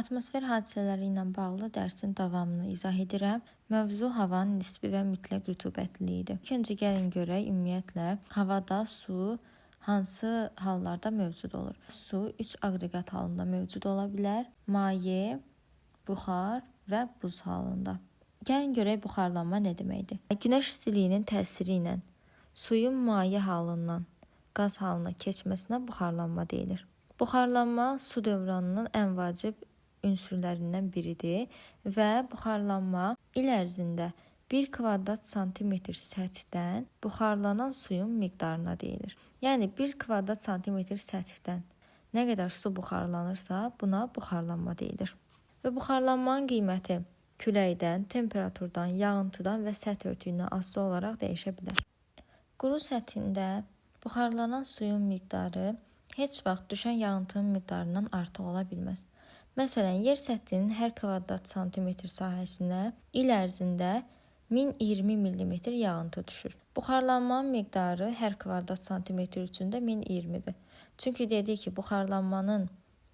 Atmosfer hadisələri ilə bağlı dərsin davamını izah edirəm. Mövzu havanın nisbi və mütləq rütubətliliyidir. İlk öncə gəlin görək ümumiyyətlə havada su hansı hallarda mövcud olur? Su 3 aqreqat halında mövcud ola bilər: maye, buxar və buz halında. Gəlin görək buxarlanma nə deməkdir? Günəş istiliyinin təsiri ilə suyun maye halından qaz halına keçməsinə buxarlanma deyilir. Buxarlanma su dövranının ən vacib ünsürlərindən biridir və buxarlanma il ərzində 1 kvadrat santimetr səthdən buxarlanan suyun miqdarına deyilir. Yəni 1 kvadrat santimetr səthdən nə qədər su buxarlanırsa, buna buxarlanma deyilir. Və buxarlanmanın qiyməti küləkdən, temperaturdan, yağıntıdan və səth örtüyündən asılı olaraq dəyişə bilər. Quru səthində buxarlanan suyun miqdarı heç vaxt düşən yağıntının miqdarından artıq ola bilməz. Məsələn, yer səthinin hər kvadrat santimetr sahəsinə il ərzində 1020 millimetr yağıntı düşür. Buxarlanmanın miqdarı hər kvadrat santimetr üçün də 1020-dir. Çünki dedik ki, buxarlanmanın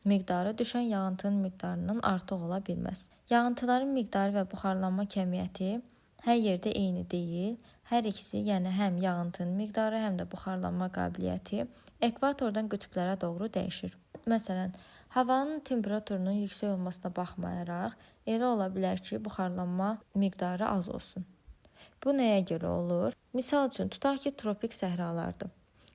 miqdarı düşən yağıntının miqdarından artıq ola bilməz. Yağıntıların miqdarı və buxarlanma kəmiyyəti hər yerdə eyni deyil. Hər ikisi, yəni həm yağıntının miqdarı, həm də buxarlanma qabiliyyəti ekvatordan qütblərə doğru dəyişir. Məsələn, havanın temperaturunun yüksək olmasına baxmayaraq, elə ola bilər ki, buxarlanma miqdarı az olsun. Bu nəyə görə olur? Misal üçün, tutaq ki, tropik səhralardır.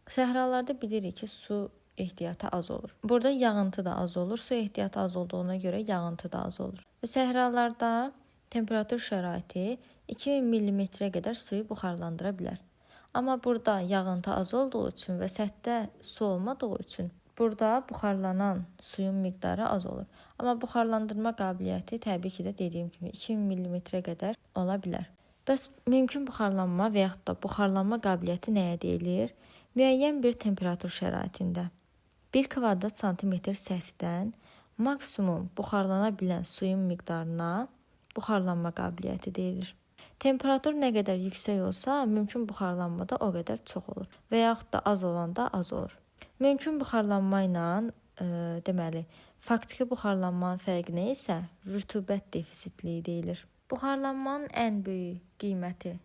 Səhralarda bilirik ki, su ehtiyatı az olur. Burada yağıntı da az olur. Su ehtiyatı az olduğuna görə yağıntı da az olur. Və səhralarda temperatur şəraiti 2000 millimetrə qədər suyu buxarlandıra bilər. Amma burada yağıntı az olduğu üçün və səthdə su olmadığı üçün burada buxarlanan suyun miqdarı az olur. Amma buxarlandırma qabiliyyəti təbii ki də dediyim kimi 2000 millimetrə qədər ola bilər. Bəs mümkün buxarlanma və yaxud da buxarlanma qabiliyyəti nəyə deyilir? Müəyyən bir temperatur şəraitində 1 kvadrat santimetr səthdən maksimum buxarlana bilən suyun miqdarına buxarlanma qabiliyyəti deyilir. Temperatur nə qədər yüksək olsa, mümkün buxarlanma da o qədər çox olur və yaxud da az olanda az olur. Mümkün buxarlanma ilə deməli, faktiki buxarlanmanın fərqi nə isə rütubət defisitliyi deyilir. Buxarlanmanın ən böyük qiyməti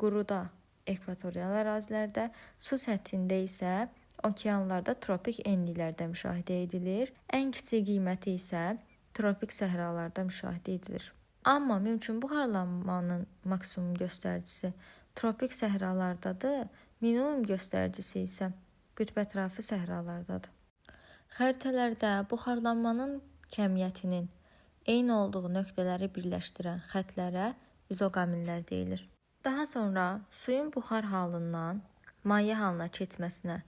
quruda ekvatorial ərazilərdə, su səthində isə okeanlarda tropik enliklərdə müşahidə edilir. Ən kiçik qiyməti isə tropik səhralarda müşahidə edilir. Amma mümkün buxarlanmanın maksimum göstəricisi tropik səhralardadır, minimum göstəricisi isə qütb ətrafı səhralardadır. Xəritələrdə buxarlanmanın kəmiyyətinin eyni olduğu nöqtələri birləşdirən xətlərə izoqamillər deyilir. Daha sonra suyun buxar halından maye halına keçməsinə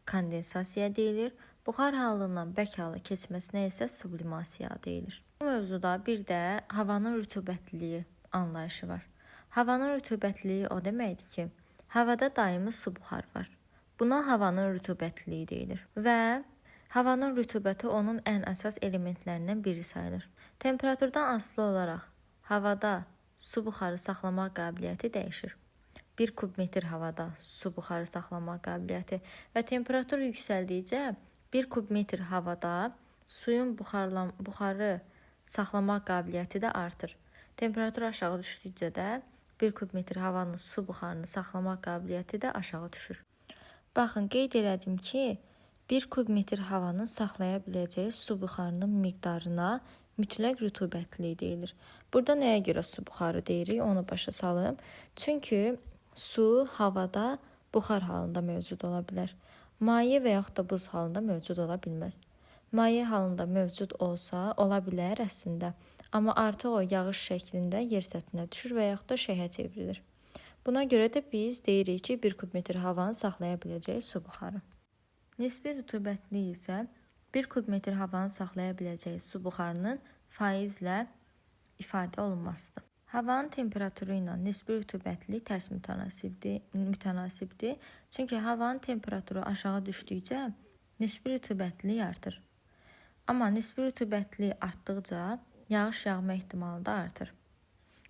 kondensasiya deyilir. Buxar halından bərk hala keçməsinə isə sublimasiya deyilir. Bu mövzuda bir də havanın rütubətliliyi anlayışı var. Havanın rütubətliliyi o deməkdir ki, havada daimi su buxarı var. Buna havanın rütubətliliyi deyilir və havanın rütubəti onun ən əsas elementlərindən biri sayılır. Temperaturdan asılı olaraq havada su buxarı saxlamaq qabiliyyəti dəyişir. 1 kubmetr havada su buxarı saxlamaq qabiliyyəti və temperatur yüksəldikcə 1 kubmetr havada suyun buxarı saxlamaq qabiliyyəti də artır. Temperatur aşağı düşdükcə də 1 kubmetr havanın su buxarını saxlamaq qabiliyyəti də aşağı düşür. Baxın, qeyd elədim ki, 1 kubmetr havanın saxlaya biləcəyi su buxarının miqdarına mütləq rütubətlilik deyilir. Burada nəyə görə su buxarı deyirik, onu başa salım. Çünki su havada buxar halında mövcud ola bilər. Maye və yaxud da buz halında mövcud ola bilməz. Maye halında mövcud olsa, ola bilər əslində. Amma artıq o yağış şəklində yer səthinə düşür və yaxud da şəhə çevrilir. Buna görə də biz deyirik ki, 1 kubmetr havanın saxlaya biləcəyi su buxarı. Nisbi rütubətlilik isə 1 kubmetr havanın saxlaya biləcəyi su buxarının faizlə ifadə olunmasıdır. Havanın temperaturu ilə nisbi rütubətlilik tərs mütənasibdir. Çünki havanın temperaturu aşağı düşdükcə nisbi rütubətlilik artır. Amma nisbi rütubətlilik artdıqca yağış yağma ehtimalı da artır.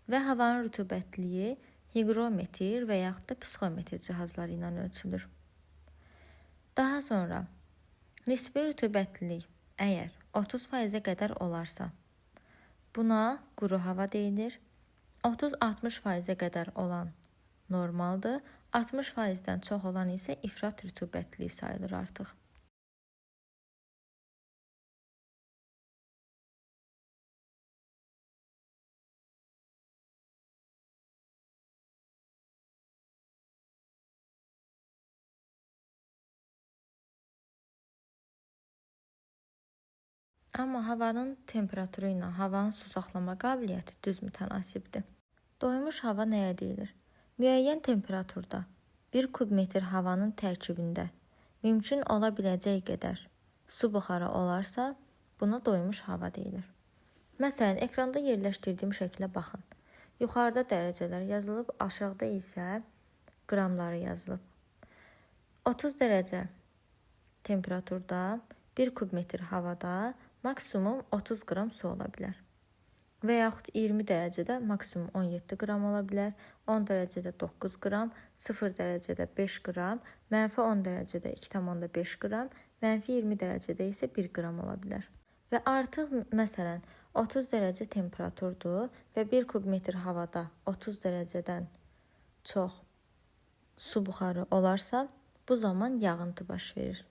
Və havanın rütubətliliyi hiqrometr və yaxud da psixometr cihazları ilə ölçülür. Daha sonra nisbi rütubətlilik əgər 30%-ə qədər olarsa, Buna quru hava deyilir. 30-60%-ə qədər olan normaldır. 60%-dən çox olan isə ifrat rütubətliyi sayılır artıq. Amma havanın temperaturu ilə havanın su saxlama qabiliyyəti düz mütənasibdir. Doymuş hava nəyə deyilir? Müəyyən temperaturda 1 kubmetr havanın tərkibində mümkün ola biləcək qədər su buxarı olarsa, buna doymuş hava deyilir. Məsələn, ekranda yerləşdirdiyim şəklə baxın. Yuxarıda dərəcələr yazılıb, aşağıda isə qramları yazılıb. 30 dərəcə temperaturda 1 kubmetr havada maksimum 30 qram su ola bilər. Və yaxud 20 dərəcədə maksimum 17 qram ola bilər, 10 dərəcədə 9 qram, 0 dərəcədə 5 qram, mənfi 10 dərəcədə 2,5 qram, mənfi 20 dərəcədə isə 1 qram ola bilər. Və artıq məsələn 30 dərəcə temperaturdur və 1 kubmetr havada 30 dərəcədən çox su buxarı olarsa, bu zaman yağıntı baş verir.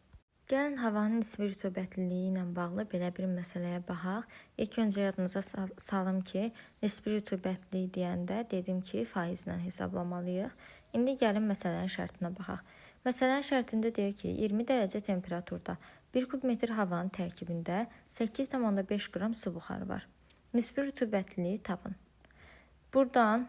Gəlin havanın nisbi rütubətliliyi ilə bağlı belə bir məsələyə baxaq. İlk öncə yadınıza salım ki, nisbi rütubətlilik deyəndə dedim ki, faizlə hesablamalıyıq. İndi gəlin məsələnin şərtinə baxaq. Məsələnin şərtində deyir ki, 20 dərəcə temperaturda 1 kubmetr havanın tərkibində 8,5 qram su buxarı var. Nisbi rütubətliliyi tapın. Buradan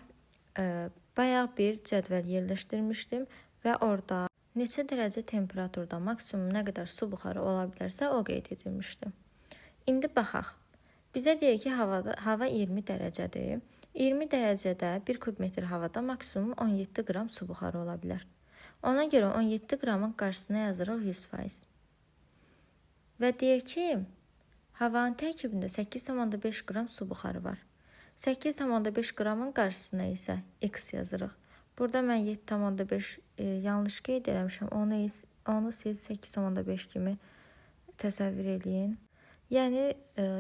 bayaq bir cədvəl yerləşdirmişdim və orada neçə dərəcə temperaturda maksimum nə qədər su buxarı ola bilərsə o qeyd edilmişdi. İndi baxaq. Bizə deyir ki, hava 20 dərəcədir. 20 dərəcədə 1 kubmetr havada maksimum 17 qram su buxarı ola bilər. Ona görə 17 qramın qarşısına yazırıq 100%. Və deyir ki, havanın tərkibində 8,5 qram su buxarı var. 8,5 qramın qarşısına isə x yazırıq. Burada mən 7,5 yanlış qeyd eləmişəm. Onu siz 8,5 kimi təsəvvür eləyin. Yəni,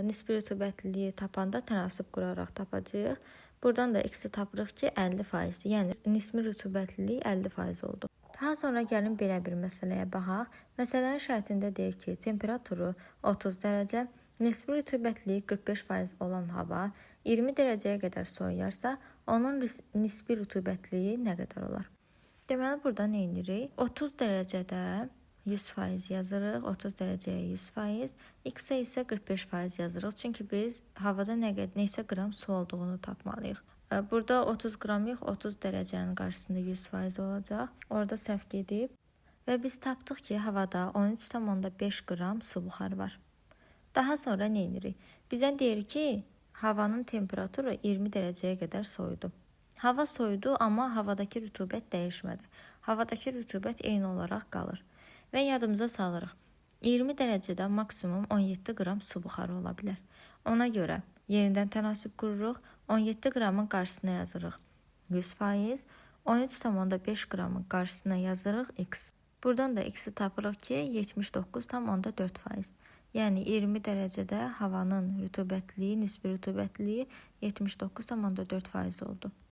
nisbi rütubətliliyi tapanda tənasüb quraraq tapacağıq. Buradan da x-i tapırıq ki, 50%-dir. Yəni, nisbi rütubətlilik 50% oldu. Daha sonra gəlin belə bir məsələyə baxaq. Məsələnin şərtində deyir ki, temperaturu 30 dərəcə, nisbi rütubətliyi 45% olan hava 20 dərəcəyə qədər soyuyarsa, onun nisbi rütubətliyi nə qədər olar? Deməli, burada nə edirik? 30 dərəcədə 100% yazırıq, 30 dərəcəyə 100%, x-ə isə 45% yazırıq. Çünki biz havada neçə qram su olduğunu tapmalıyıq. Burada 30 qram yox, 30 dərəcənin qarşısında 100% olacaq. Orada səhv gedib. Və biz tapdıq ki, havada 13,5 qram su buxarı var. Daha sonra nə edirik? Bizə deyir ki, havanın temperaturu 20 dərəcəyə qədər soyudu. Hava soyudu, amma havadakı rütubət dəyişmədi. Havadakı rütubət eyni olaraq qalır. Və yadımıza salırıq. 20 dərəcədə maksimum 17 qram su buxarı ola bilər. Ona görə yenidən tənasüb qururuq. 17 qramın qarşısına yazırıq 100%, 13,5 qramın qarşısına yazırıq x. Buradan da x-i tapırıq ki, 79,4%. Yəni 20 dərəcədə havanın rütubətliyi, nisbi rütubətliyi 79,4% oldu.